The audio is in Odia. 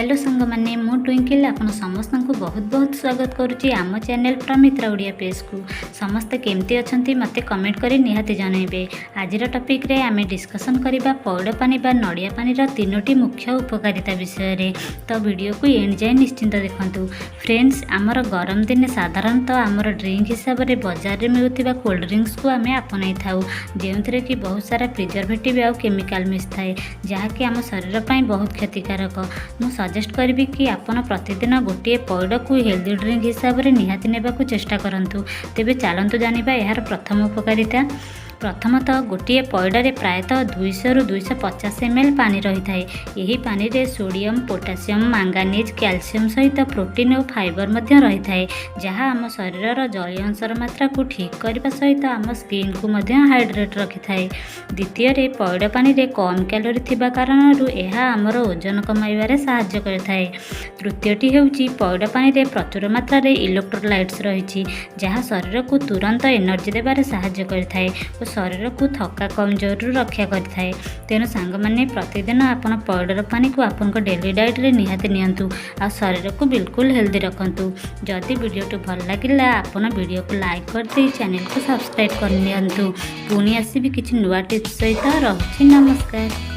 ହ୍ୟାଲୋ ସାଙ୍ଗମାନେ, ମୁଁ ଟ୍ୱିଙ୍କିଲ୍ ଆପଣ ସମସ୍ତଙ୍କୁ ବହୁତ ବହୁତ ସ୍ୱାଗତ କରୁଛି ଆମ ଚ୍ୟାନେଲ୍ ପ୍ରମିତ୍ରା ଓଡ଼ିଆ ପେଜ୍କୁ। ସମସ୍ତେ କେମିତି ଅଛନ୍ତି, ମୋତେ କମେଣ୍ଟ କରି ନିହାତି ଜଣାଇବେ। ଆଜିର ଟପିକ୍ରେ ଆମେ ଡିସ୍କସନ୍ କରିବା ପଇଡ଼ ପାଣି ବା ନଡ଼ିଆ ପାଣିର ତିନୋଟି ମୁଖ୍ୟ ଉପକାରିତା ବିଷୟରେ। ତ ଭିଡ଼ିଓକୁ ଏଣ୍ଡ ଯାଏଁ ନିଶ୍ଚିନ୍ତ ଦେଖନ୍ତୁ। ଫ୍ରେଣ୍ଡସ୍, ଆମର ଗରମ ଦିନେ ସାଧାରଣତଃ ଆମର ଡ୍ରିଙ୍କ ହିସାବରେ ବଜାରରେ ମିଳୁଥିବା କୋଲ୍ଡ ଡ୍ରିଙ୍କସକୁ ଆମେ ଆପଣାଇଥାଉ, ଯେଉଁଥିରେ କି ବହୁତ ସାରା ପ୍ରିଜରଭେଟିଭ୍ ଆଉ କେମିକାଲ ମିଶିଥାଏ, ଯାହାକି ଆମ ଶରୀର ପାଇଁ ବହୁତ କ୍ଷତିକାରକ। ମୁଁ ସଜେଷ୍ଟ କରିବି କି ଆପଣ ପ୍ରତିଦିନ ଗୋଟିଏ ପଇଡ଼କୁ ହେଲ୍ଦି ଡ୍ରିଙ୍କ ହିସାବରେ ନିହାତି ନେବାକୁ ଚେଷ୍ଟା କରନ୍ତୁ। ତେବେ ଚାଲନ୍ତୁ ଜାଣିବା ଏହାର ପ୍ରଥମ ଉପକାରିତା। ପ୍ରଥମତଃ, ଗୋଟିଏ ପଇଡ଼ରେ ପ୍ରାୟତଃ 200ରୁ 250 ଏମ୍ ଏଲ୍ ପାଣି ରହିଥାଏ। ଏହି ପାଣିରେ ସୋଡ଼ିୟମ୍, ପୋଟାସିୟମ୍, ମାଙ୍ଗାନିଜ୍, କ୍ୟାଲସିୟମ୍ ସହିତ ପ୍ରୋଟିନ୍ ଓ ଫାଇବର ମଧ୍ୟ ରହିଥାଏ, ଯାହା ଆମ ଶରୀରର ଜଳୀୟ ଅଂଶର ମାତ୍ରାକୁ ଠିକ୍ କରିବା ସହିତ ଆମ ସ୍କିନ୍କୁ ମଧ୍ୟ ହାଇଡ୍ରେଟ୍ ରଖିଥାଏ। ଦ୍ୱିତୀୟରେ, ପଇଡ଼ ପାଣିରେ କମ୍ କ୍ୟାଲୋରି ଥିବା କାରଣରୁ ଏହା ଆମର ଓଜନ କମାଇବାରେ ସାହାଯ୍ୟ କରିଥାଏ। ତୃତୀୟଟି ହେଉଛି, ପଇଡ଼ ପାଣିରେ ପ୍ରଚୁର ମାତ୍ରାରେ ଇଲେକ୍ଟ୍ରୋଲାଇଟ୍ସ ରହିଛି, ଯାହା ଶରୀରକୁ ତୁରନ୍ତ ଏନର୍ଜି ଦେବାରେ ସାହାଯ୍ୟ କରିଥାଏ ଓ ଶରୀରକୁ ଥକା କମଜୋରରୁ ରକ୍ଷା କରିଥାଏ। ତେଣୁ ସାଙ୍ଗମାନେ, ପ୍ରତିଦିନ ଆପଣ ପଇଡ଼ର ପାଣିକୁ ଆପଣଙ୍କ ଡେଲି ଡାଏଟ୍ରେ ନିହାତି ନିଅନ୍ତୁ ଆଉ ଶରୀରକୁ ବିଲକୁଲ ହେଲ୍ଦି ରଖନ୍ତୁ। ଯଦି ଭିଡ଼ିଓଟି ଭଲ ଲାଗିଲା, ଆପଣ ଭିଡ଼ିଓକୁ ଲାଇକ୍ କରିଦେଇ ଚ୍ୟାନେଲକୁ ସବସ୍କ୍ରାଇବ୍ କରିନିଅନ୍ତୁ। ପୁଣି ଆସିବି କିଛି ନୂଆ ଟିପ୍ସ ସହିତ। ରହୁଛି, ନମସ୍କାର।